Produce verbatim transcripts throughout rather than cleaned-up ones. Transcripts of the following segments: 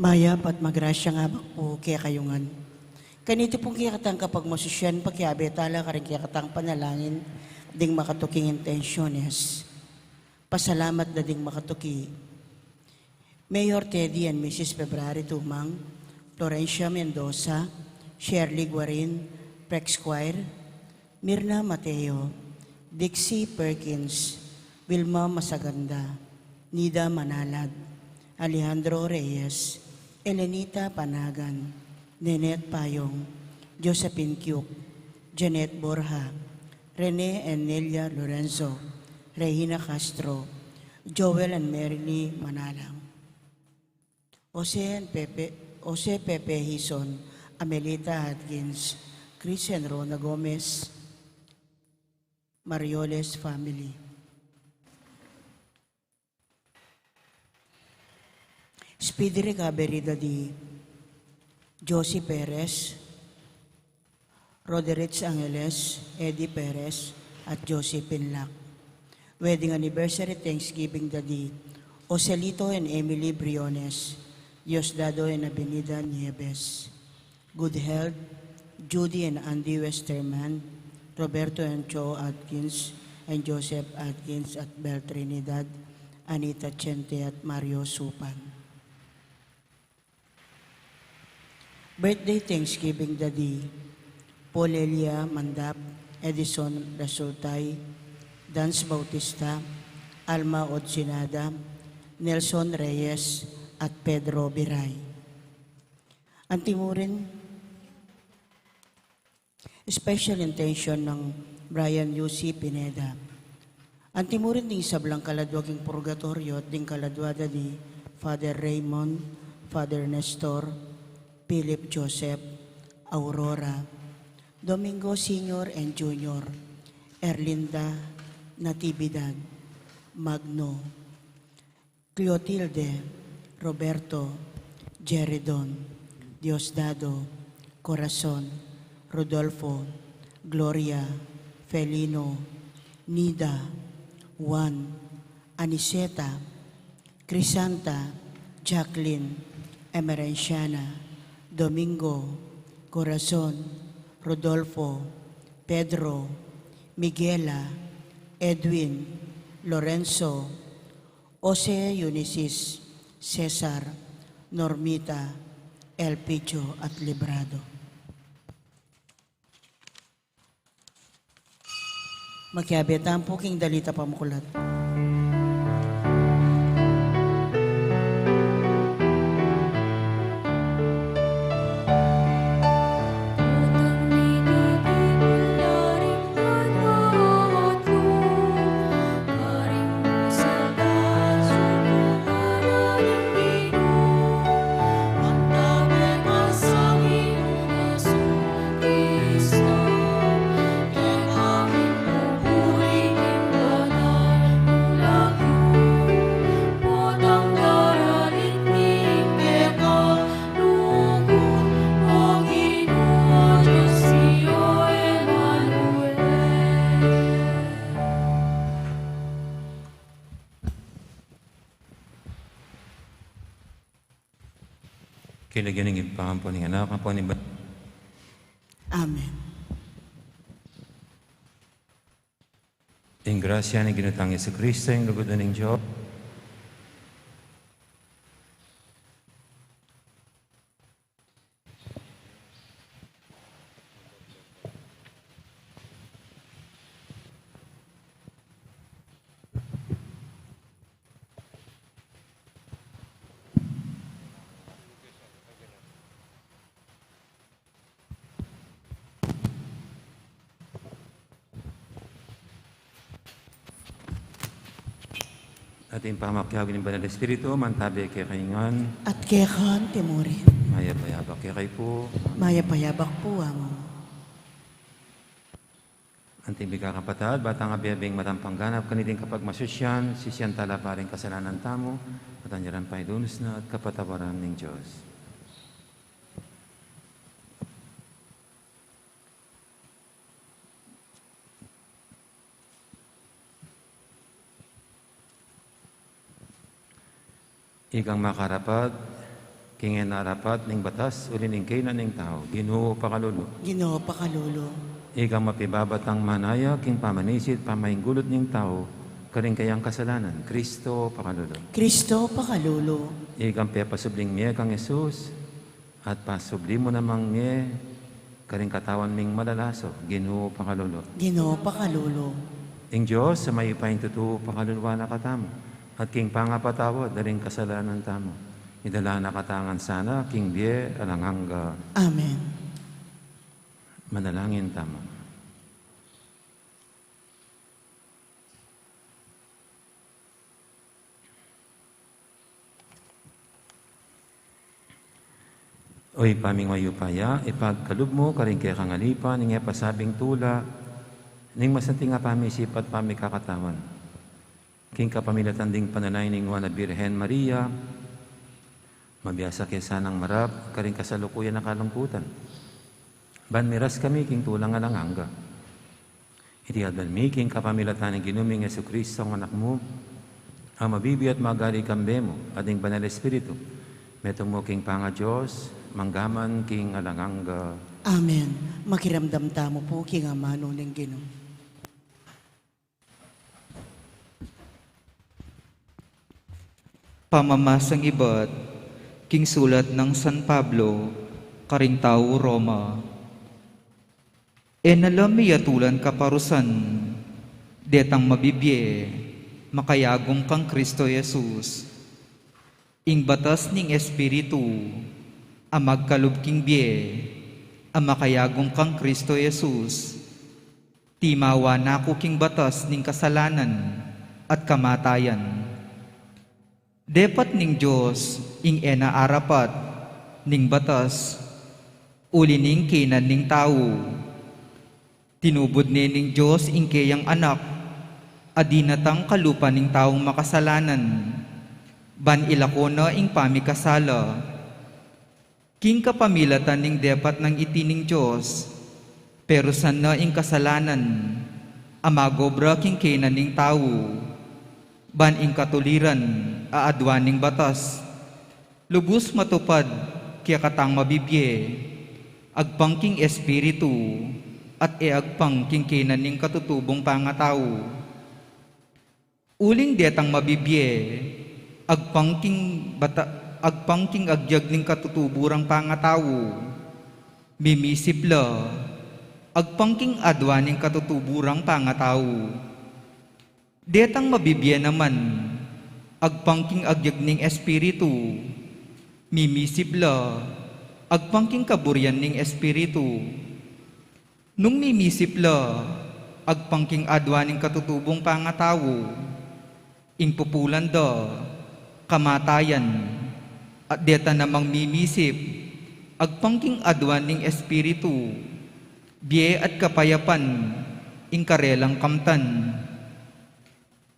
Mayap at magrasyang abak pu kekayu ngan. Kaniti pung kekatang kapagmasusyan, pakiabe tala karing kekatang panalangin ding makatuking intensyones. Pasalamat da ding makatuki. Mayor Teddy and Missus February Tumang, Florencia Mendoza, Shirley Guarin, Prex Choir, Mirna Mateo, Dixie Perkins, Wilma Masaganda, Nida Manalad, Alejandro Reyes, Elenita Panagan, Nenette Payong, Josephine Kiuk, Janet Borja, Rene and Nelia Lorenzo, Regina Castro, Joel and Merly Manalang. Jose and Pepe, Jose Pepe Hizon, Amelita Atkins, Chris and Rona Gomez, Marioles family. Speedy recovery da di Josie Perez, Roderick Angeles, Eddie Perez, at Josie Pinlac. Wedding anniversary thanksgiving da di Joselito and Emily Briones, Diosdado and Avenida Nieves. Good health, Judy and Andy Westerman, Roberto and Joe Atkins, and Joseph Atkins at Bel Trinidad, Anita Chente at Mario Supan. Birthday thanksgiving da di Polelia Mandap, Edison Resultay, Dance Bautista, Alma Odsinada, Nelson Reyes, at Pedro Biray. Antimurin, special intention nang Brian U C Pineda. Antimurin ding sablang kaladua king purgatoryo at ding kaladua da di Father Raymond, Father Nestor, Philip Joseph, Aurora, Domingo Senior and Junior, Erlinda, Natividad, Magno, Cleotilde, Roberto, Jeridon, Diosdado, Corazon, Rodolfo, Gloria, Felino, Nida, Juan, Aniseta, Crisanta, Jacqueline, Emerenciana, Domingo, Corazon, Rodolfo, Pedro, Miguela, Edwin, Lorenzo, Jose, Eunices, Cesar, Normita, Elpidio at Librado. Makiabe tamu pu king dalita pamukulat. King lagyu ning Ibpa, ampo ning Anak, ampo ning Ban- Amen. Ing grasya ning Ginu tang Jesucristo, ing lugud ning Dios, at ing pamakiabe ning Banal Espiritu, mantabe kekayu ngan. At keka antimurin. Mayap a yabak kekayu pu. Mayap a yabak pu, Among. Anting mikakapatad, ba tang abe-abeng matampang ganap kaniting kapagmasusyan, sisian tala pa ring kasalanan tamu, at anyaran pang idunus na at kapatawaran ning Dios. Ikang makarapat king e narapat ning batas uli ning kaynan ning tau, Ginu, pakalulu. Ginu, pakalulu. Ikang mapibabatang manaya king pamanisit pamainggulut ning tau karing kayang kasalanan, Kristo, pakalulu. Kristo, pakalulu. Ikang pepasubling mie kang Jesus at pasubli mu namang mie karing katawan ming malalaso, Ginu, pakalulu. Ginu, pakalulu. Ing Dios a mayupayang tutu pakaluluan na katamu, at king pangapatawad da ring kasalanan tamu, idala na katamu ngan sana king bie alang angga. Amen. Manalangin tamu. O Ibpa ming mayupaya, ipagkalub mu karing kekang alipan ing e pasabing tula ning masanting a pamisip at pamikakatawan. King kapamilatan ding panalangin ning Nuan a Birhen Maria, mabiasa ke sanang marap karing kasalukuyan a kalungkutan, ban miras kami king tulang alang angga. Iti adwan mi king kapamilatan ning Ginu ming Jesucristo, a Anak mu, a mabibie at magari kambe mu at ning Banal Espiritu, metung mu king pangaDios, mangga man king alang angga. Amen. Makiramdam tamu pu king amanu ning Ginu. Pamamasang ibat king sulat nang San Pablo karing tau Roma. E na la miyatulan kaparusan detang mabibie, makayagum kang Kristo Jesus. Ing batas ning Espiritu a magkalub king bie, a makayagum kang Kristo Jesus. Timawa na ku king batas ning kasalanan at kamatayan. Depat ning Dios ing e na arapat ning batas, uli ning kaynan ning tau. Tinubud ne ning Dios ing keyang Anak, a dinatang kalupa ning taung makasalanan, ban ilako na ing pamikasala. King kapamilatan ning depat nang iti ning Dios, perusan na ing kasalanan a magobra king kaynan ning tau, ban ing katuliran a aduan ning batas lubus matupad kekatang mabibie, agpang king Espiritu, at e agpang king kaynan ning katutubung pangatau. Uling detang mabibie, agpang king bata-, agpang king agyag ning katutubu rang pangatau, mimisip la, agpang king aduan ning katutubu rang pangatau. Detang mabibie naman, agpang king agyag ning Espiritu, mimisip la, agpang king kaburian ning Espiritu. Nung mimisip la, agpang king aduan ning katutubung pangatau, ing pupulan da, kamatayan, at deta namang mimisip, agpang king aduan ning Espiritu, bie at kapayapan, ing karelang kamtan.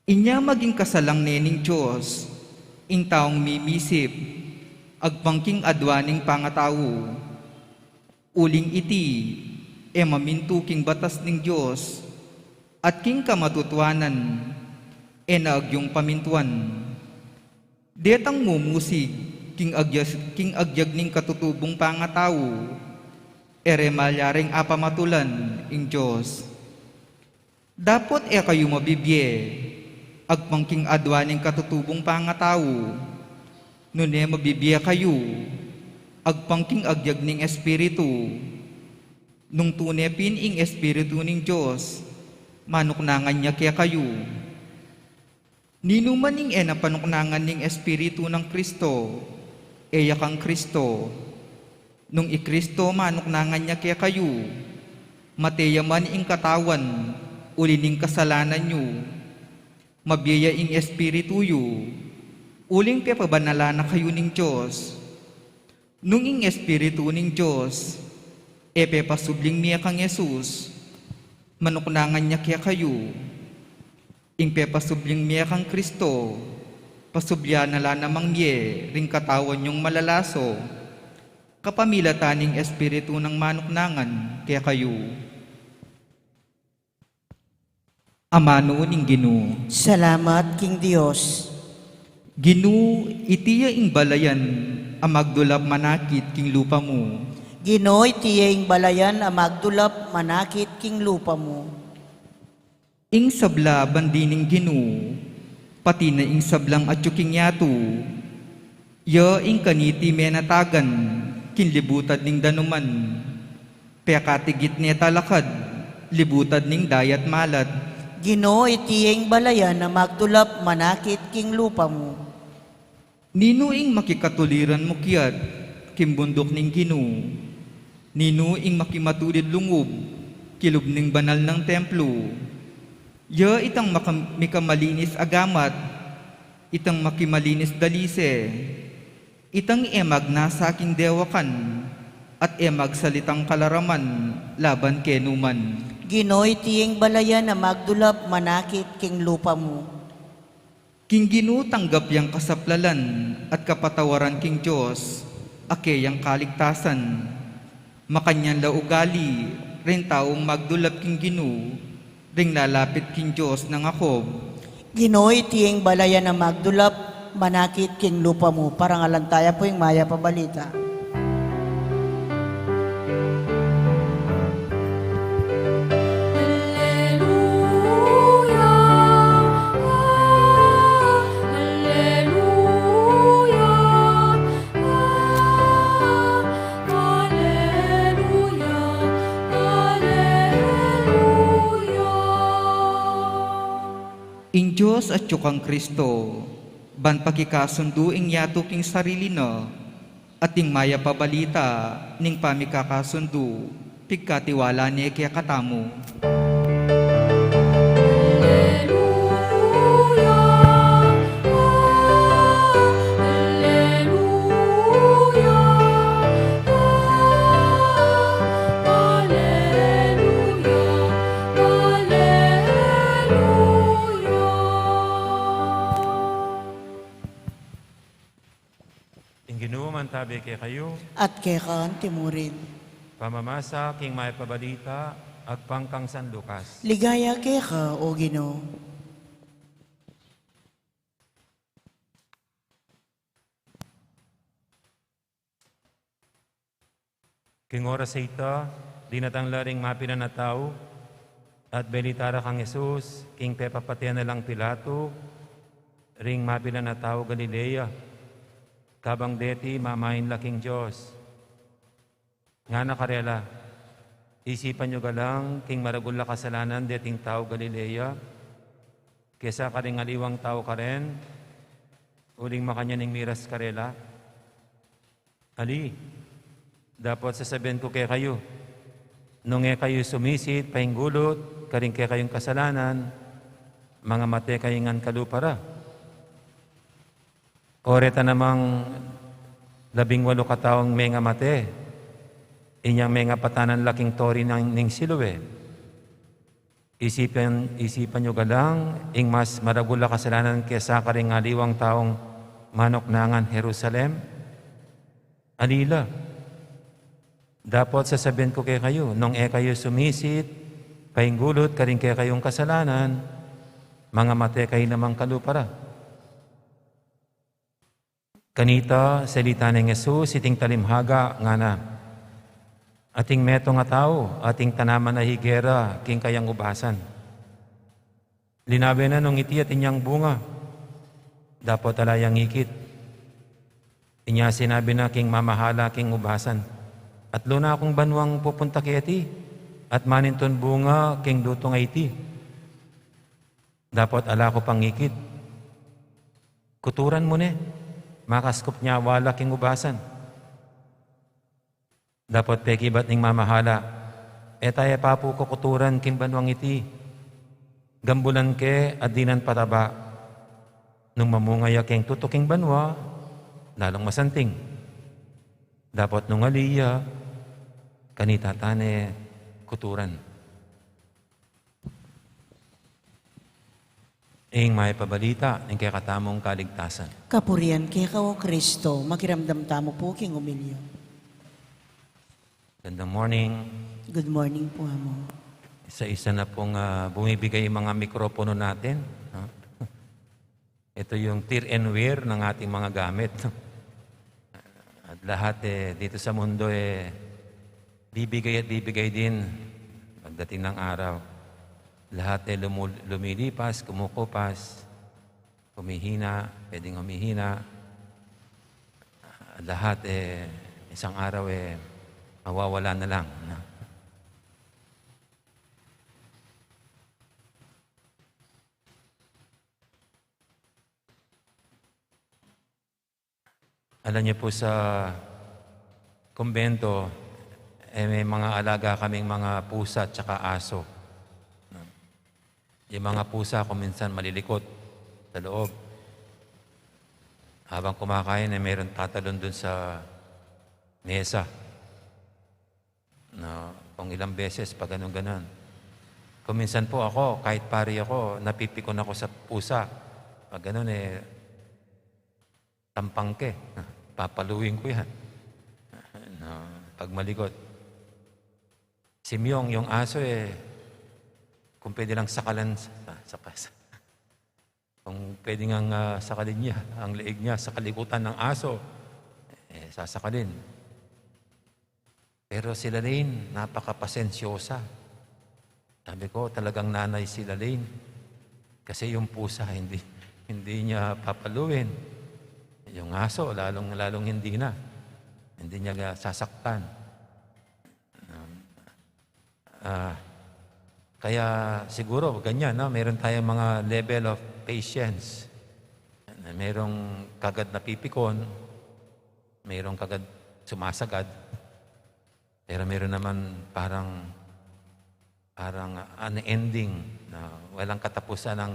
Inya maging kasalang ne ning Dios ing taung mimisip, agpang king aduan ning pangatau. Uling iti, e mamintu king batas ning Dios, at king kamatutuanan, e na agyung pamintuan. Detang mumusig king agyas-, king agyag ning katutubung pangatau, e re malyaring apamatulan ing Dios. Dapot e kayu mabibie, agpang king aduan ning katutubung pangatau, nune mabibie kayu, agpang king agyag ning Espiritu. Nung tune pin ing Espiritu ning Dios, manuknangan ya kekayu. Ninuman ing e na panuknangan ning Espiritu nang Kristo, e ya kang Kristo. Nung i Kristo manuknangan ya kekayu, mate ya man ing katawan uli ning kasalanan yu, mabie ya ing Espiritu yu, uling pepabanalan na kayu ning Dios. Nung ing Espiritu ning Dios e pepasubling mie kang Jesus, Manuknangan ya kekayu. Ing pepasubling mie kang Kristo, pasublian na la namang mie ring katawan yung malalaso, kapamilatan ning Espiritu nang manuknangan kekayu. Amanu ning Ginu. Salamat king Dios. Ginu, iti ya ing balayan a magdulap manakit king lupa mu. Ginu, iti ya ing balayan a magdulap manakit king lupa mu. Ing sabla bandi ning Ginu, pati na ing sablang atyu king yatu, ya ing kaniti menatagan king libutad ning danuman, pekatigit ne talakad libutad ning dayat malat. Ginu, iti ya ing balayan a magdulap manakit king lupa mu. Ninu ing makikatuliran mukyat king bunduk ning Ginu? Ninu ing makimatulid lungub kilub ning banal nang templo? Ya itang makam-, mikamalinis a gamat, itang makimalinis dalise, itang e magnasa king dewakan, at e magsalitang kalaraman laban kenu man. Ginu, iti ing balayan a magdulap manakit king lupa mu. King Ginu tanggap yang kasaplalan at kapatawaran king Dios, a keyang kaligtasan. Makanyan la ugali ring taung magdulap king Ginu, ring lalapit king Dios nang Jacob. Ginu, iti ing balayan a magdulap manakit king lupa mu. Parangalan taya pu ing mayap a balita. Alleluia, alleluia, alleluia, alleluia. Ing Dios atyu kang Kristo, ban pakikasundu ing yatu king sarili na, at ing mayap a balita ning pamikakasundu, pigkatiwala ne kekatamu. Alleluia, alleluia, alleluia, alleluia. Ing Ginu mantabe kekayu. At keka antimurin. Pamamasa king mayap a balita agpang kang San Lucas. Ligaya keka, O Ginu. King oras a ita, dinatang la ring mapilan a tau, at belita ra kang Jesus king pepapate na lang Pilato ring mapilan a tau Galilea, kabang deti mamain la king Dios. Ngana karela, isipan yu galang king maragul a kasalanan deting tau Galilea, kesa karing aliwang tau karen, uling makanyan ing miras karela. Ali, dapot sasabian ku kekayu, nung e kayu sumisit painggulut karing kekayung kasalanan, mangamate kayu ngan kalupa ra. O reta namang labing walu kataung mengamate, inyang mengapatanan la king tori nang, ning Siloe. Isipan, isipan yu galang ing mas maragul a kasalanan kesa karing aliwang taung manuknangan Jerusalem? Ali la. Dapot sasabian ku kekayu, nung e kayu sumisit painggulut karing kekayung kasalanan, mangamate kayu namang kalupa ra. Kanita, salita nang Jesus iting talimhaga, ngana, ating metung a tau, ating tanaman a higera king kayang ubasan. Linawe na nung iti atin yang bunga, dapot ala yang ikit. Inya sinabi na king mamahala king ubasan, atlu na kung banwang pupunta keti, at manintun bunga king dutung a iti. Dapot ala ku pang ikit. Kuturan mu ne, makaskup nya wala king ubasan. Dapot pekibat ning mamahala, e ta ya pa pu kukuturan king banwang iti. Gambulan ke at dinan pataba. Nung mamunga ya king tutuking banwa, lalung masanting. Dapot nung ali ya, kanita ta ne kuturan. Ing mayap a balita ning kekatamung kaligtasan. Kapurian keka, O Kristo. Makiramdam tamu pu king umilya. Gandang morning. Good morning pu, Amo. Isa-isa na pong, ah, bumibigay yung mga mikropono natin, no? Ito yung tear and wear ng ating mga gamit. At lahat, eh, dito sa mundo, eh, bibigay at bibigay din pagdating ng araw. Lahat, eh, lumu-, lumilipas, kumukupas, humihina, pwedeng humihina. Lahat, eh, isang araw, eh, mawawala na lang, no? Alam niyo po, sa kumbento, eh, may mga alaga kaming mga pusa at saka aso. Yung mga pusa, kung minsan malilikot sa loob. Habang kumakain, eh, meron tatalon dun sa mesa. No, kung ilang beses, pag ganun-ganun. Kung minsan po ako, kahit pari ako, napipikon ako sa pusa. Pag ganun, eh, tampang ke, papaluin ko yan. No, pag malikot. Si Myong, yung aso, eh, kung pwede lang sakalan sa, sa, sa, kung pwede nga, ah, sakalin niya, ang leeg niya sa kalikutan ng aso, eh, sasakalin. Pero si Lalaine, napakapasensyosa. Sabi ko, talagang nanay si Lalaine. Kasi yung pusa, hindi, hindi niya papaluin. Yung aso, lalong, lalong hindi na. Hindi niya sasaktan. Um, ah, kaya siguro ganyan, no? Meron tayong mga level of patience. Merong kagad napipikon, merong kagad sumasagad, pero meron naman parang, parang unending, na walang katapusan ng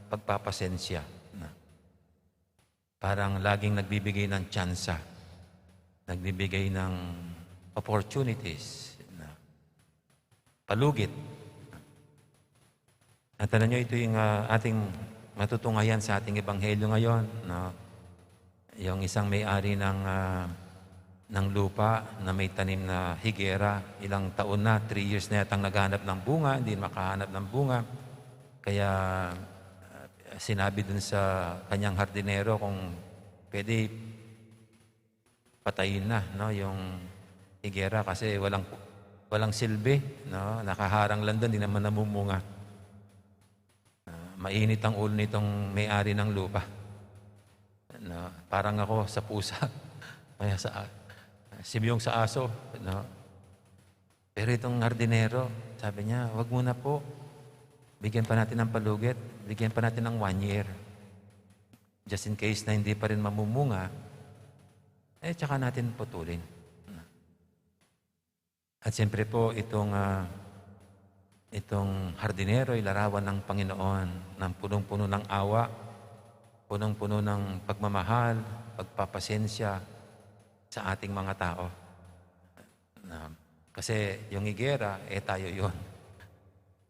pagpapasensya, na parang laging nagbibigay ng tsansa, nagbibigay ng opportunities, na palugit. At alam niyo, ito yung, ah, ating matutungayan sa ating ebanghelyo ngayon, no? Yung isang may-ari ng, ah, ng lupa na may tanim na higera, ilang taon na, three years na yatang naghahanap ng bunga, hindi makahanap ng bunga. Kaya, ah, sinabi dun sa kanyang hardinero kung pwede patayin na, no, yung higera kasi walang, walang silbi, no? Nakaharang lang dun, di naman namumunga. Ah, mainit ang ulo nitong may-ari ng lupa. No? Parang ako sa pusa. Kaya sa, si Myong sa aso, no? Pero itong hardinero, sabi niya, "Wag muna po. Bigyan pa natin ng palugit. Bigyan pa natin ng one year. Just in case na hindi pa rin mamumunga, eh, tsaka natin putulin." At siyempre po, itong, ah, itong hardinero ay larawan ng Panginoon, ng punong-puno ng awa, punong-puno ng pagmamahal, pagpapasensya sa ating mga tao. Na, kasi yung higera, eh, tayo yun.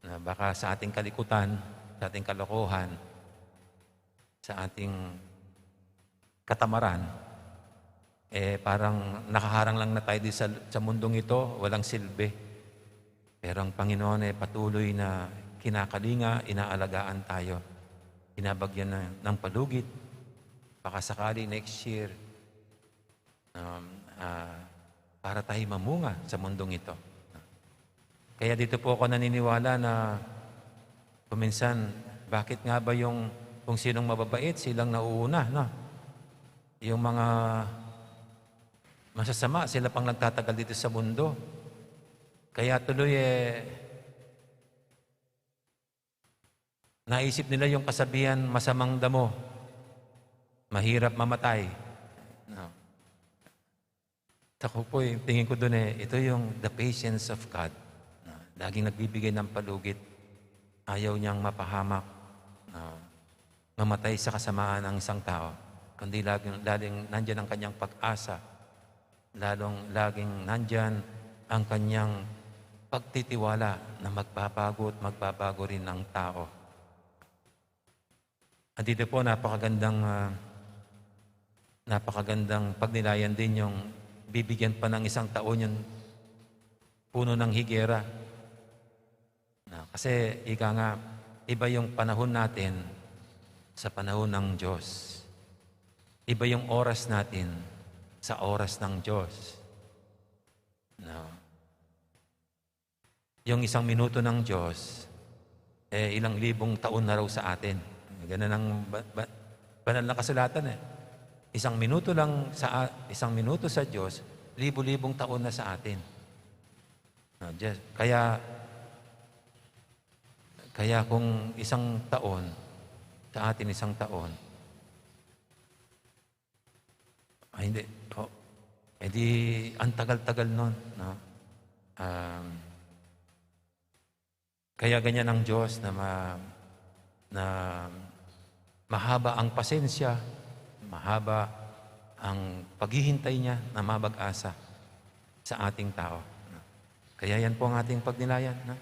Na baka sa ating kalikutan, sa ating kalokohan, sa ating katamaran, eh, parang nakaharang lang na tayo di sa, sa mundong ito, walang silbi. Pero ang Panginoon, eh, patuloy na kinakalinga, inaalagaan tayo. Binabagyan na ng palugit. Baka sakali next year, um, ah, para tayo mamunga sa mundong ito. Kaya dito po ako naniniwala na kung minsan, bakit nga ba yung kung sinong mababait, silang nauuna, no? Yung mga masasama, sila pang nagtatagal dito sa mundo. Kaya tuloy, eh, naisip nila yung kasabihan, "Masamang damo, mahirap mamatay." No? Sa ko po, eh, tingin ko dun, eh, ito yung the patience of God. No? Laging nagbibigay ng palugit. Ayaw niyang mapahamak, no, mamatay sa kasamaan ang isang tao. Kundi laging, laging nandyan ang kanyang pag-asa. Lalong laging nandyan ang kanyang pagtitiwala na magbabago at magbabago rin ang tao. At dito po, napakagandang, ah, napakagandang pagnilayan din yung bibigyan pa ng isang taon yung puno ng higera. Na, kasi ika nga, iba yung panahon natin sa panahon ng Diyos. Iba yung oras natin sa oras ng Diyos. No? Yung isang minuto ng Diyos, eh, ilang libong taon na raw sa atin. Ganun ang ba-, ba-, banal na kasulatan, eh. Isang minuto lang sa a-, isang minuto sa Diyos, libo-libong taon na sa atin. No, Diyos, kaya, kaya kung isang taon, sa atin isang taon, ay, hindi. Oh, eh di, ang tagal-tagal nun, no? Um, kaya ganyan ang Diyos na ma-, na mahaba ang pasensya, mahaba ang paghihintay niya na mabag-asa sa ating tao, no? Kaya yan po ang ating pagnilayan, no?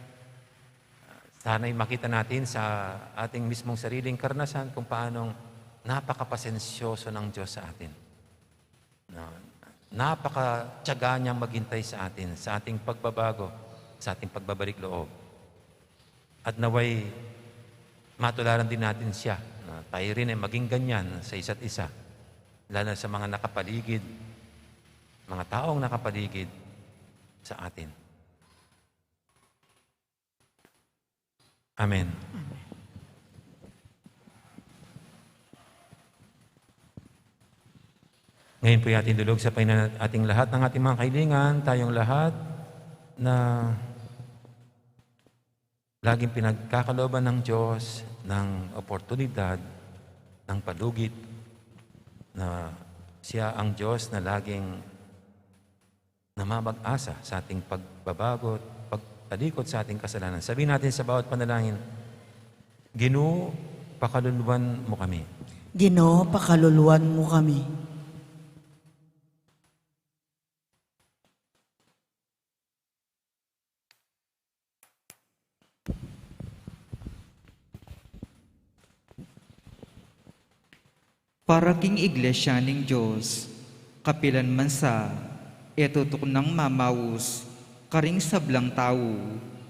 Sana'y makita natin sa ating mismong sariling karanasan kung paanong napakapasensyoso ng Diyos sa atin. No? Napakatiyaga niyang maghintay sa atin, sa ating pagbabago, sa ating pagbabalik loob. At naway matularan din natin siya. No? Tayo rin ay maging ganyan sa isa't isa, lalo na sa mga nakapaligid, mga taong nakapaligid sa atin. Amen. Ngayon po'y ating idulog sa Panginoon ating lahat ng ating mga kahilingan, tayong lahat na laging pinagkakalooban ng Diyos ng oportunidad, ng palugit, na siya ang Diyos na laging namamag-asa sa ating pagbabago at pagtalikod sa ating kasalanan. Sabihin natin sa bawat panalangin, "Ginu, pakaluluan mu kami." Ginu, pakaluluan mu kami. Para king Iglesia ning Dios, kapilan man sa, e tutuknang mamaus karing sablang tau,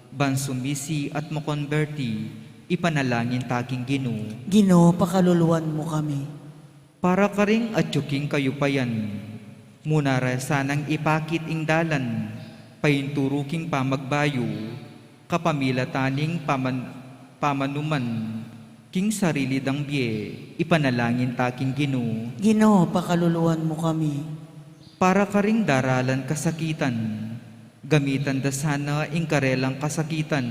ban sumisi at makonberti, ipanalangin ta king Ginu. Ginu, pakaluluan mu kami. Para karing atyu king kayupayan, mu na ra sanang ipakit ing dalan, painturu king pamagbayu, kapamilatan ning paman-, pamanuman king sarili dang bie, ipanalangin ta king Ginu. Ginu, pakaluluan mu kami. Para karing daralan kasakitan, gamitan da sana ing karelang kasakitan,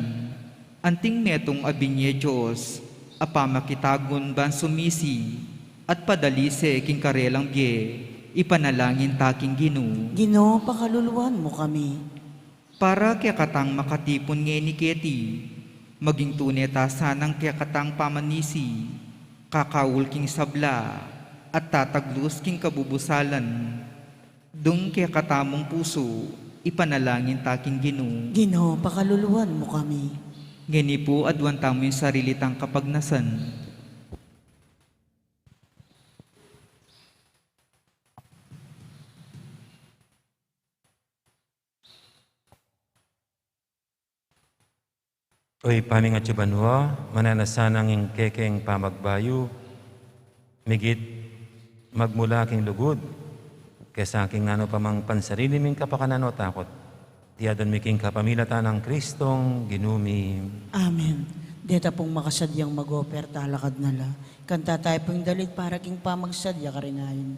anting metung a binye Dios, a pamakitagun ban sumisi, at padalise king karelang bie, ipanalangin ta king Ginu. Ginu, pakaluluan mu kami. Para kekatang makatipun ngeni keti, maging tune ta sanang kekatang pamanisi, kakaul king sabla, at tataglus king kabubusalan, dung kekatamung pusu, ipanalangin ta king Ginu. Ginu, pakaluluan mu kami. Ngeni pu, aduan tamu ing sarili tang kapagnasan. O Ibpa ming atsu banua, mananu na sanang ing kekeng pamagbayu, migit magmula king lugud, kesa king nanu pa mang pansarili ming kapakanan o takut. Iti adwan mi king kapamilatan nang Kristong Ginu mi. Amen. Deta pung makasadyang mag-offer, talakad na la. Kanta tayu pung dalit para king pamagsadya karin ain.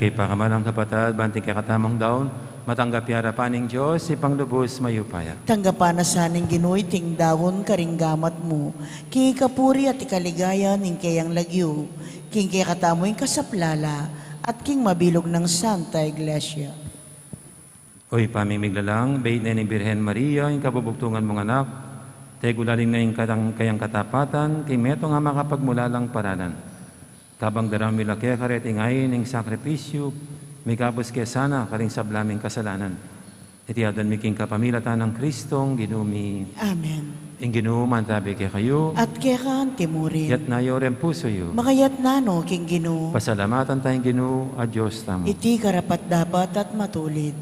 Ipakamalan kapatad, ban king kekatamung daun, matanggap ya king arapan ning Dios, Ibpang lubus mayupaya. Tanggapan na sa ning Ginu iting daun karing gamat mu, king ikapuri at ikaligaya ning keyang lagyu, king kekatamu ing kasaplalan, at king mabilug nang Santa Iglesia. O Ibpa ming miglalang, bait ne ning Birhen Maria ing kabubugtungan mung anak, tegulaling na ing katang kayang katapatan, king metung a makapagmulalang paralan. Kabang daraun mi la keka reting ain ning sakripisyu, mikabus ke sana karing sabla ming kasalanan. Iti adwan mi king kapamilatan nang Kristong Ginu mi. Amen. Ing Ginu mantabi kekayu. At keka antimurin. Yatna yu ring pusu yu. Makayatna no king Ginu. Pasalamatan taya ing Ginu a Dios tamu. Iti karapat-dapat at matulid.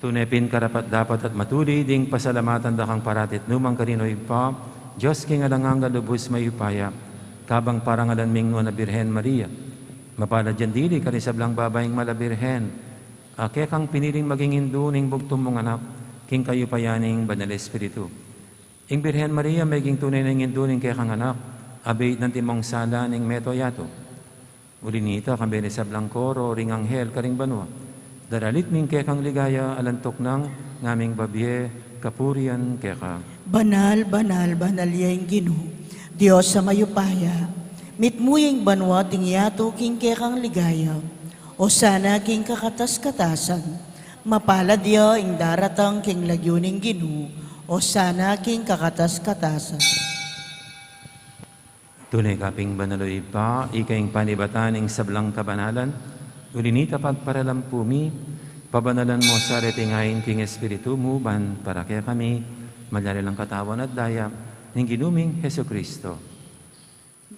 Tune pin karapat-dapat at matulid ing pasalamatan da kang parati at nukarin man, O Ibpa, Dios king alang angga, lubus mayupaya, kabang parangalan ming nuan a Birhen Maria. Mapalad yang dili karing sablang babaing mala Birhen, a kekang piniling maging indu ning bugtung mung anak, king kayupayan ning Banal Espiritu. Ing Birhen Maria meging tune nang indu ning kekang anak, a bait nang timong sala ning meto yatu. Uli nita, kambe ning sablang koro ring anghel karing banua, daralit mi ing kekang ligaya, alang tuknang ngaming babie kapurian keka. Banal, banal, banal ya ing Ginu, Dios a mayupaya. Mitmu ya ing banua at ing yatu king kekang ligaya. Osana king kakatas-katasan. Mapalad ya ing daratang king lagyu ning Ginu. Osana king kakatas-katasan. Tune ka pin banal, O Ibpa, ika ing panibatan ning sablang kabanalan. Uli nita pagparalampu mi, pabanalan mu sa reting ain king Espiritu mu, ban para kekami malyari lang katawan at daya ning Ginu ming Jesucristo.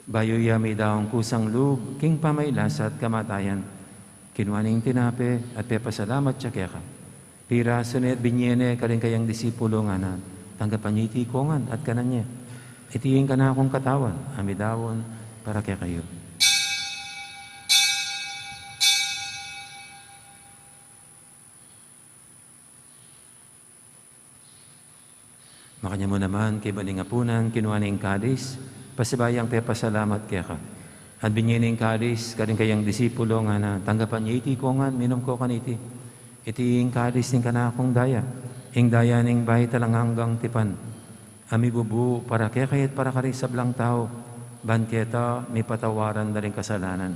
Bayu ya midaun kusang lub king pamagkasakit at kamatayan, kinua ne ing tinape at pepasalamat ya keka. Pirasu ne at binie ne karing kayang disipulu, ngana, tanggapan ye iti kongan at kanan ye. Iti ing kanakung katawan a midaun para kekayu. Makanyan mu naman, kaybat ning apunan, kinua ne ing kalis, pasibayu yang pepasalamat keka. At binie ne ing kalis karing kayang disipulu, ngana, tanggapan ye iti kongan, minum ko kaniti. Iti ing kalis ning kanakung daya, ing daya ning bayu at alang anggang tipan, a mibubu para kekayu at para karing sablang tau, ban keta mipatawaran da ring kasalanan.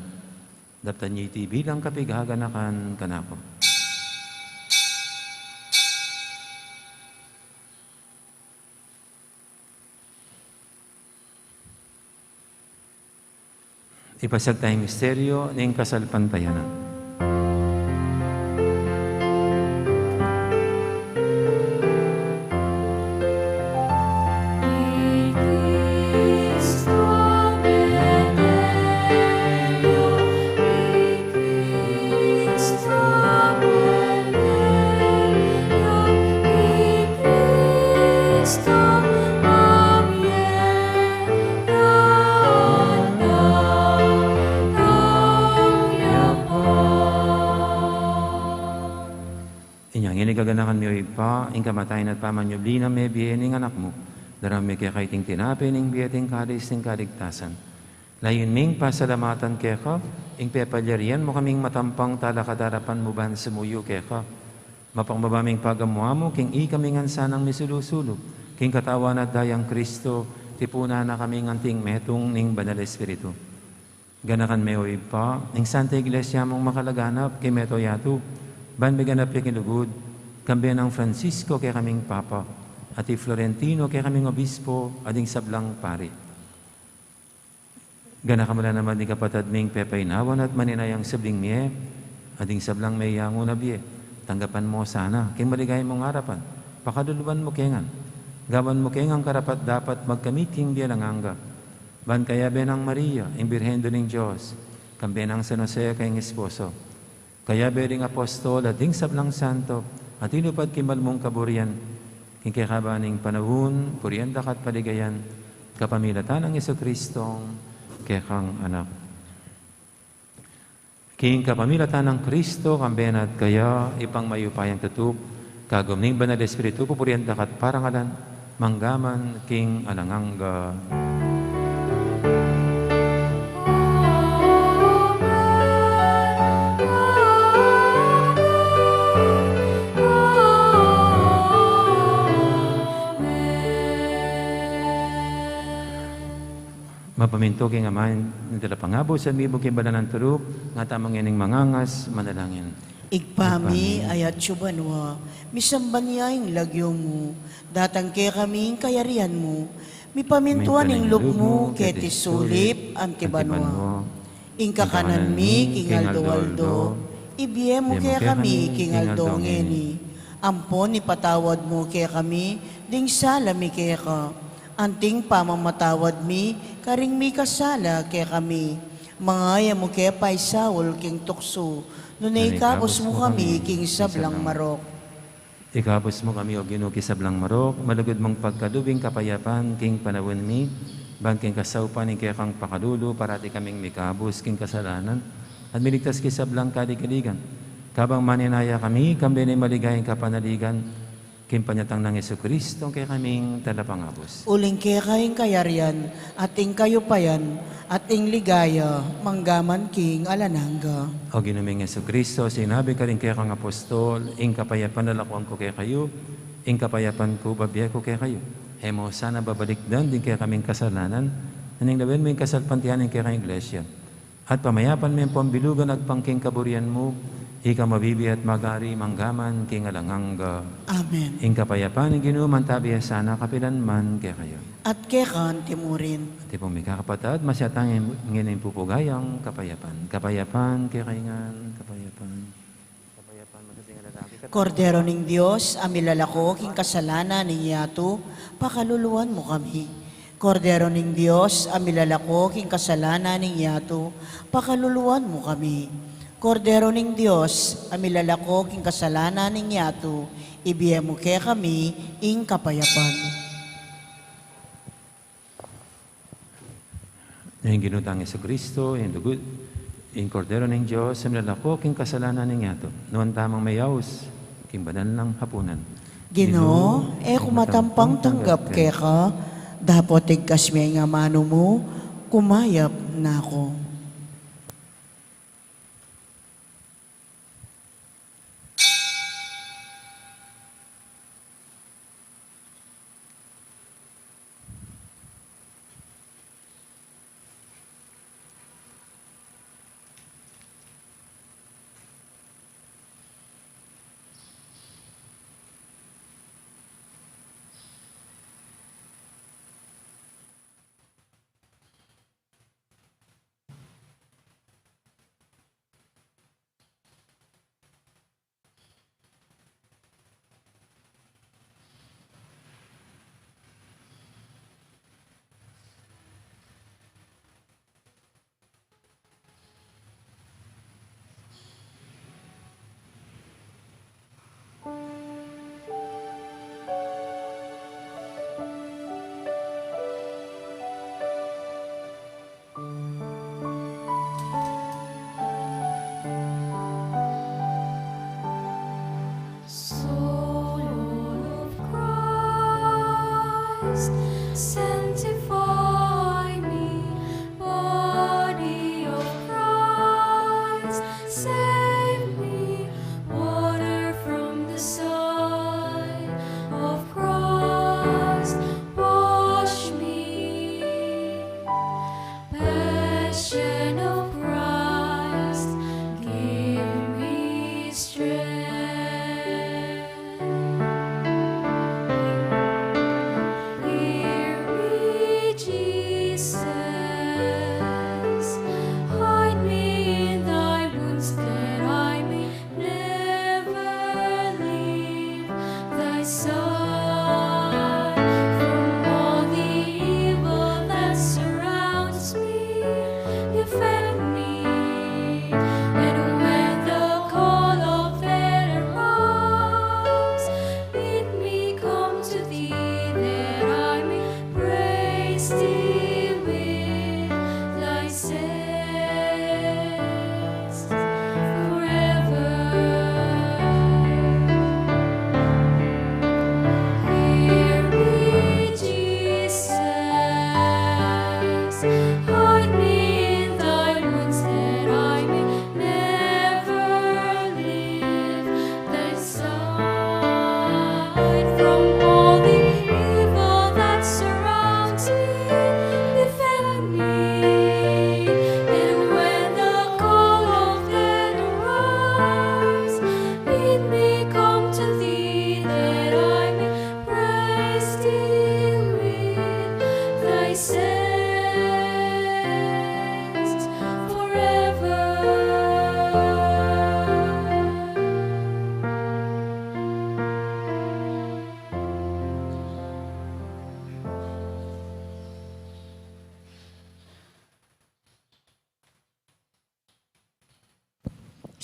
Daptan ye iti bilang kapaganakan kanaku. Ipasiag taya ing misteryu ning kasalpantayanan. Inya ngeni, kaganakan mi, O Ibpa, ing kamatayan at pamanyubli nang mebie ning Anak mu. Daraun mi keka iting tinape ning bie at ing kalis ning kaligtasan. Layun ming pasalamatan keka ing pepalyarian mu kaming matampang talakad king arapan mu ban sumuyu keka. Mapakbaba ming pagamu-amu king ikami ngan sanang misulu-sulu king katawan at dayang Kristo, tipunan na kaming anting metung ning Banal Espiritu. Ganakan me, O Ibpa, ing Santa Iglesia mung makalaganap king meto yatu, ban miganap ya king lugud, kambe nang Francisco kekaming Papa, at i Florentino kekaming Obispo, at ding sablang pari. Ganakan mu la naman ding kapatad ming pepainawan at maninayang subling mie, at ding sablang meyangu na bie. Tanggapan mu sana king maligaya mung arapan, pakaluluan mu ke ngan. Gawan mu ke ngan karapat-dapat magkamit king bie alang angga. Ban kayabe nang Maria, ing Birhen Indu ning Dios, kambe nang San Jose a kayang esposo, kayabe ding apostol at ding sablang santo, a tinupad king mal mung kaburian, king kekaban ning panaun, purian da ka at paligayan, kapamilatan nang Jesucristong kekang Anak. King kapamilatan nang Kristo, kambe na at kaya, Ibpang mayupayang tutu, kagum ning Banal Espiritu, pupurian da ka at parangalan, mangga man king alang angga. Pamintu king aman ning Talapangabus at mibug king banal nang turuk, nga tamu ngening mangangas, manalangin. Ibpa mi, atsu ka banua, misamban ya ing lagyu mu, datang kekami ing kayarian mu, mipamintuan ing lub mu keti sulip anti banua. Ing kakanan mi king aldo-aldo, ibie mu kekami king aldo ngeni. Ampon ipatawad mu kekami ding sala mi keka, anting pamamatawad mi karing mikasala kekami. Manga e mu ke paisaul king tuksu, nune ikabus mu kami king sablang marok. Ikabus mu kami, O Ginu, king sablang marok, malugud mung pagkalub ing kapayapan king panaun mi, ban king kasaupan ning kekang pakalulu, parati kaming mikabus king kasalanan, at miligtas king sablang kaligaligan. Kabang maninaya kami, kambe ning maligayang kapanaligan, king panyatang nang Jesucristo, kekaming Talapangabus. Uling keka ing kayarian, at ing kayupayan, at ing ligaya, manggaman king alang angga. O Ginu ming Jesucristo, sinabi mu karing kekang apostol, ing kapayapan lalakuan ku kekayu, ing kapayapan ku bibie ku kekayu. E mu sana babalikdan ding kekaming kasalanan, nune lawen mu ing kasalpantayanan ning kekang Iglesia. At pamayapan me ampon bilugan agpang king kaburian mu, ika mabibie at mag-ari manggaman king alang angga. Amen. Ing kapayapan ning Ginu mantabi ya sana kapilan man kekayu. At keka anti murin. At ipung mikakapatad, masyatang ngening pupugayang kapayapan. Kapayapan kekayu ngan, kapayapan. Kordero ning Dios, a milalako king kasalanan ning yatu, pakaluluan mu kami. Kordero ning Dios, a milalako king kasalanan ning yatu, pakaluluan mu kami. Kordero ning Dios, a milalako king kasalanan ning yatu, ibie mu kekami ing kapayapan. Ing Ginu tang Jesucristo, ing lugud, ing Kordero ning Dios, a milalako king kasalanan ning yatu. Nuan tamung mayaus king banal nang hapunan. Ginu, e ku matampang tanggap keka, dapot igkas me ing amanu mu, kumayap na ku.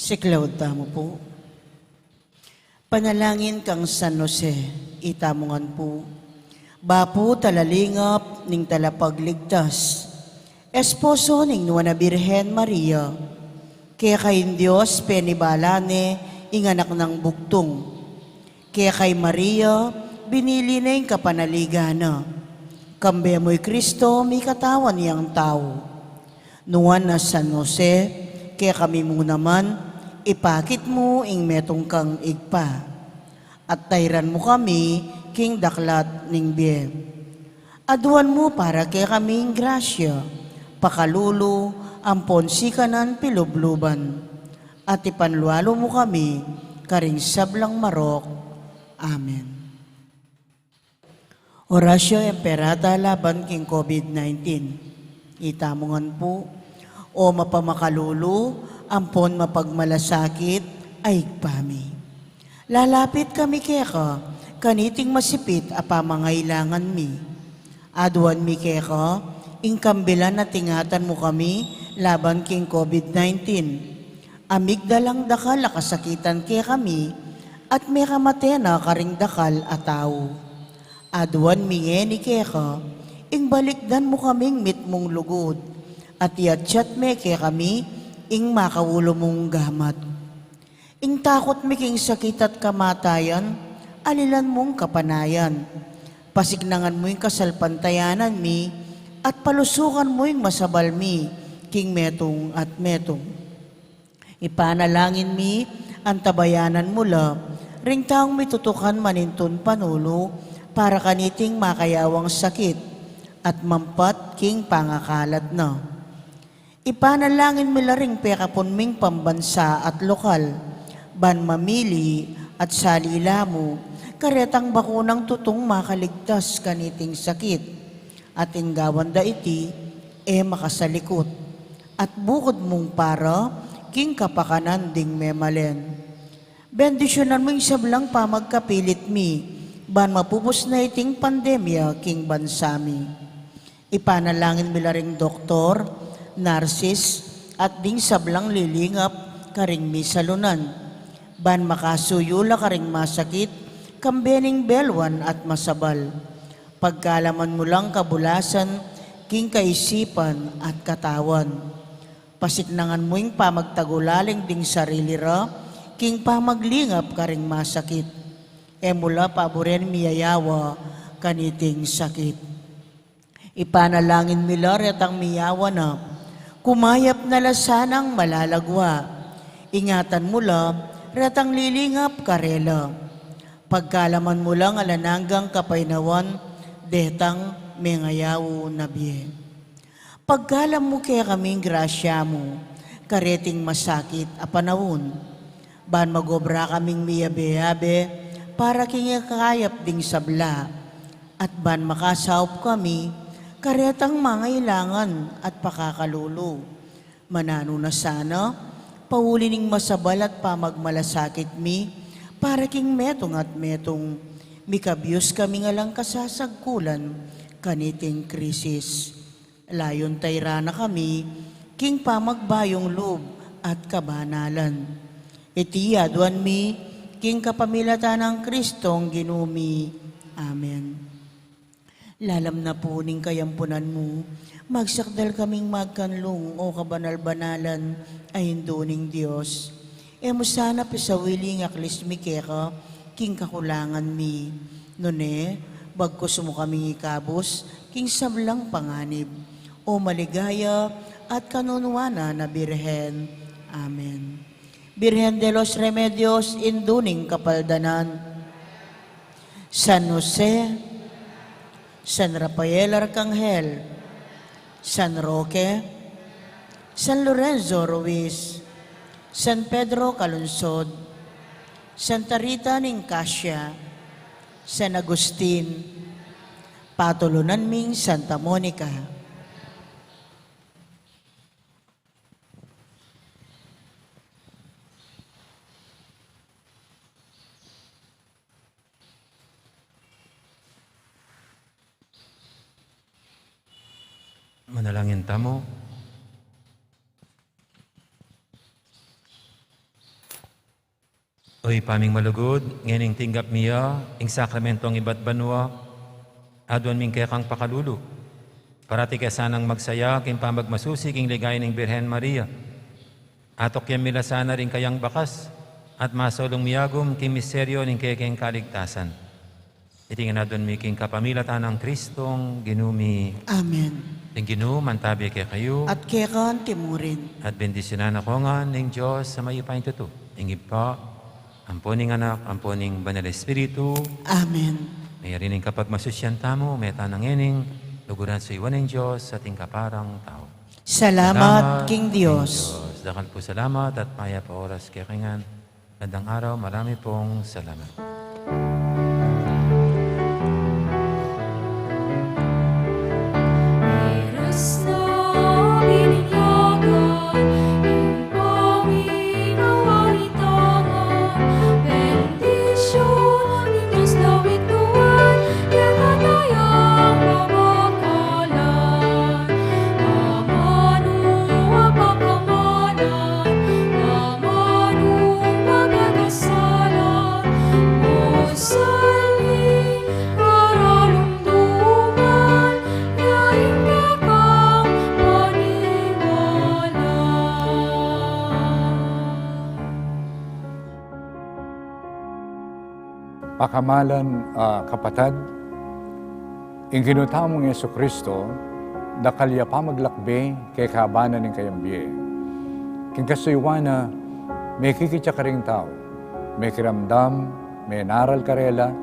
Siklaud tamu pu. Panalangin kang San Jose, itamu ngan pu. Bapu talalingap ning talapagligtas, esposo ning Nuan a Birhen Maria, keka ing Dios penibala ne ing anak nang bugtung. Keka i Maria, binili ne ing kapanaligan na. Kambe mu i Kristo, mikatawan yang tau. Nuan a San Jose, kekami mu naman, ipakit mu ing metung kang ibpa. At tairan mu kami king daklat ning bie. Aduan mu para kekami ing grasya, pakalulu, ampon sikanan pilubluban. At ipanlualu mu kami karing sablang marok. Amen. Oratio Imperata laban king COVID nineteen. Itamu ngan pu. O mapamakalulu ampon mapagmalasakit a Ibpa mi, lalapit kami keka kaniting masipit a pamangailangan mi. Aduan mi keka ing kambilan a ingatan mu kami laban king COVID nineteen. A migdalang dakal a kasakitan kekami at mekamate na karing dakal a tau. Aduan mi ngeni keka ing balikdan mu kaming mitmung lugud at iatsat me kekami ing makaulu mung gamat. Ing takut mi king sakit at kamatayan, alilan mung kapanayan. Pasiknangan mu ing kasalpantayanan mi at palusukan mu ing masabal mi king metung at metung. Ipanalangin mi, antabayanan mu la ring taung mitutukan manintun panulu para kaniting makayawang sakit at mampat king pangakalat na. Ipanalangin mi la ring pekapun ming pambansa at lokal, ban mamili at salila mu karetang bakunang tutung makaligtas kaniting sakit. At ing gawan da iti, e makasalikut, at bukud mung para king kapakanan ding memalen. Bendisyunan mu ing sablang pamagkapilit mi, ban mapupus na iting pandemya king bansa mi. Ipanalangin mi la ring doktor, narsis, at ding sablang lilingap karing misalunan, ban makasuyu la karing masakit, kambe ning belwan at masabal. Pagkalaman mu lang kabulasan king kaisipan at katawan. Pasiknangan mu ing pamagtagulaling ding sarili ra king pamaglingap karing masakit. E mu la paburen miyayawa kaniting sakit. Ipanalangin mi la retang miyawa na, kumayap na la sanang malalagwa. Ingatan mu la retang lilingap karela. Pagkalaman mu lang alang anggang kapaynawan detang mengayaw na bie. Pagkalam mu kekami ing grasya mu kareting masakit a panaun, ban magobra kaming miyabe-yabe para king ikakayap ding sabla, at ban makasaup kami karetang mangailangan at pakakalulu. Mananu na sana, pauli ning masabal at pamagmalasakit mi para king metung at metung, mikabyus kami ngan lang kasasagkulan kaniting krisis. Layun tairan na kami king pamagbayung lub at kabanalan. Iti aduan mi king kapamilatan nang Kristong Ginu mi. Amen. Lalam na pu ning kayampunan mu, magsakdal kaming magkanlung, o kabanal-banalan a Indu ning Dios. E mu sana pisawili ing aklis mi keka king kakulangan mi. Nune, bagkus mu kaming ikabus king sablang panganib, o maligaya at kanunuanan a Birhen. Amen. Birhen de los Remedios, Indu ning Kapaldanan, San Jose, San Rafael Arcangel, San Roque, San Lorenzo Ruiz, San Pedro Calungsod, Santa Rita ning Cascia, San Agustin, patulunan ming Santa Monica. Manalangin tamu. O Ibpa ming malugud, ngening tinggap mi ya ing sakramentong ibat banua, aduan mi keka ing pakalulu. Parati ke sanang magsaya king pamagmasusi king ligaya ning Birhen Maria. Atukyan mi la sana ring kayang bakas at masaulung miyagum king misteryo ning kekeng kaligtasan. Iti ngan aduan mi king kapamilatan nang Kristong Ginu mi. Amen. Ing Ginu mantabi kekayu. At keka mu rin. At bendisyunan na kayu ngan ning Dios a mayupayang tutu, ing Ibpa, ampo ning Anak, ampo ning Banal Espiritu. Amen. Mayari ning kapagmasusian tamu, meta na ngening luguran suyuan ning Dios at ing kaparang tau. Salamat king Dios. Dakal pung salamat at mayap a oras kekayu ngan. Magandang araw, marami pong salamat. Pakamalan a kapatad, ing Ginu tamung Jesucristo, dakal ya pamaglakbe keng kabanan ning kayang bie. King kasuyuan na, mekikit ya karing tau, mekiramdam, menaral karela,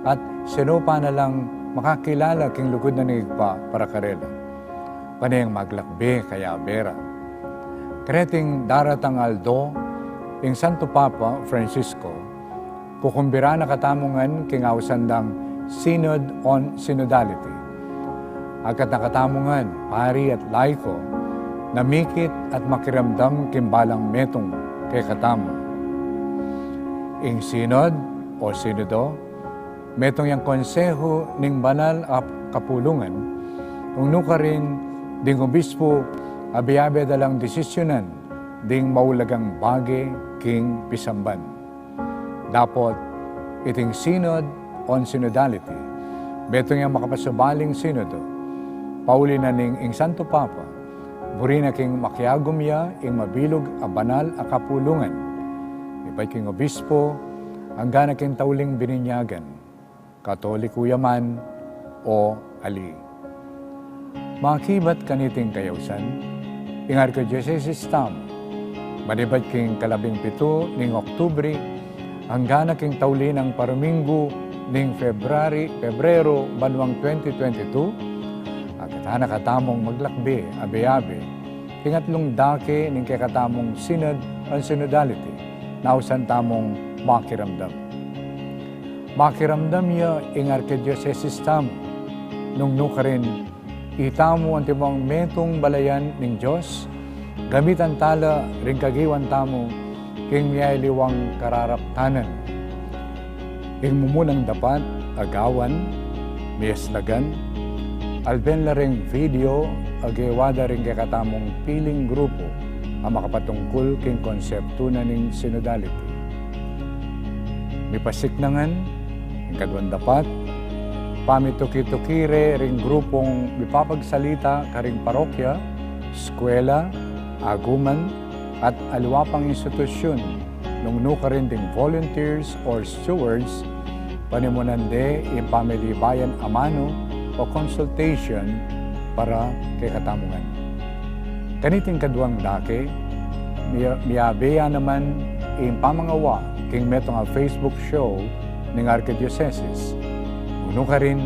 at sinupa na lang makakilala king lugud na ning Ibpa para karela. Pane yang maglakbe kayabe ra. Kareting daratang aldo, ing Santo Papa Francisco, kukumbiran na katamu ngan king ausan dang Synod on Synodality. Agkat na katamu ngan, pari at laiko, na mikit at makiramdam king balang metung kekatamu. Ing Synod o Sinodo, metung yang konsehu ning banal a kapulungan, nung nukarin ding obispo abe-abe da lang desisyunan ding maulagang bage king pisamban. Dapot iting Synod on Synodality, metung yang makapasubaling sinodo, pauli na ning ing Santo Papa, buri na king makiagum ya ing mabilug a banal a kapulungan, ibat king obispo, angga na king tauling bininyagan, Katoliko ya man o ali. Makibat kaniting kayausan, ing Arkidiosesis tamu, manibat king kalabing pitu ning Oktubre, angga na king tauli nang paruminggu ning February, Pebrero, banuang twenty twenty-two, agkatan na katamung maglakbe abe-abe king atlung dake ning kekatamung Synod on Synodality, na ausan tamung makiramdam. Makiramdam ya ing Arkidiosesis tamu, nung nukarin itamu antimong metung balayan ning Dios, gamitan tala ring kagiwan tamu king miyaliwang kararaptanan. Ing mumunang dapat a gawan, miyaslagan, alben la ring video a gewa da ring kekatamung piling grupu a makapatungkul king konseptu na ning synodality. Mipasik na ngan, ing kaduang dapat, pamituki-tuki re ring grupung mipapagsalita karing parokya, eskwela, aguman, at aliwa pang institusyun, nung nukarin ding volunteers or stewards, panimunan de ing pamilibayan a manu o consultation para kekatamu ngan. Kaniting kaduang dake, mi-, miyabe ya naman ing pamangawa king metung a Facebook show ning Arkidiosesis. Nung nukarin,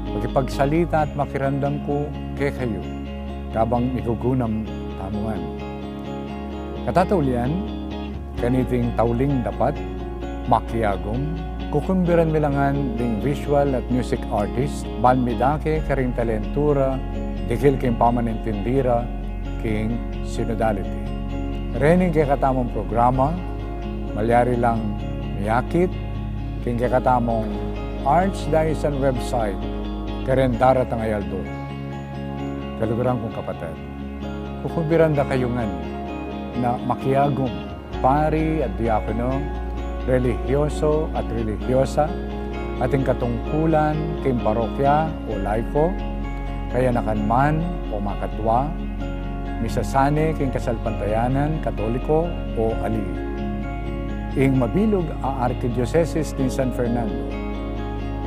makipagsalita at makiramdam ku kekayu, kabang migugunam tamu ngan. Katataulian, kaniting tauling dapat, makiagum, kukumbiran mi la ngan ding visual at music artist, ban midake karing talentu ra, dikil king pamanintindi ra king synodality. Rening kekatamung programa, malyari lang miyakit king kekatamung Archdiocesan website kareng daratang a aldo. Kaluguran kung kapatad, kukumbiran da kayu ngan na makiagum, pari at diakono, relihiyoso at relihiyosa, at ing katungkulan king parokya o laiko, kayanakan man o makatwa, misasane king kasalpantayanan Katoliko o ali. Ing mabilug a Arkidiosesis ning San Fernando,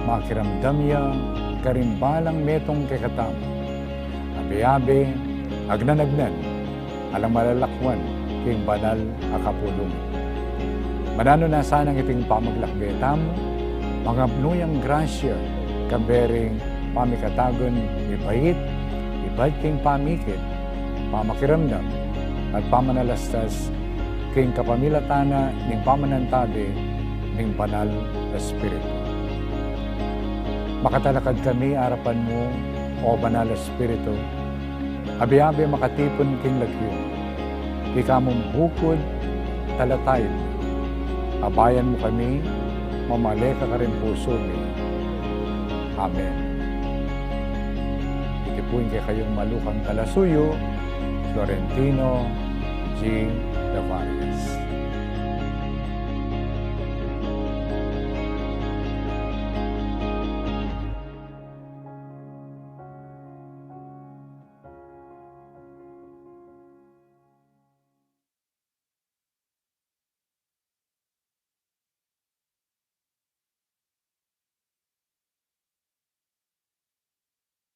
makiramdam ya karing balang metung kekatamu, abe-abe, agnan-agnan, alang malalakwan king banal a kapulungan. Mananu na sanang iting pamaglakbe tamu, mangapnu yang grasya, kambe ring pamikatagun mibait, ibat king pamikit, pamakiramdam, at pamanalastas king kapamilatan na ning pamanantabe ning Banal a Espiritu. Makatalakad kami arapan mu, O Banal a Espiritu, abe-abe makatipun king lagyu, ika mung bukud, talatayin mu. Abayan mu kami, mamale ka karing pusu mi. Amen. Iti pu ing kekayung malukang talasuyu, Florentino G. Davarias.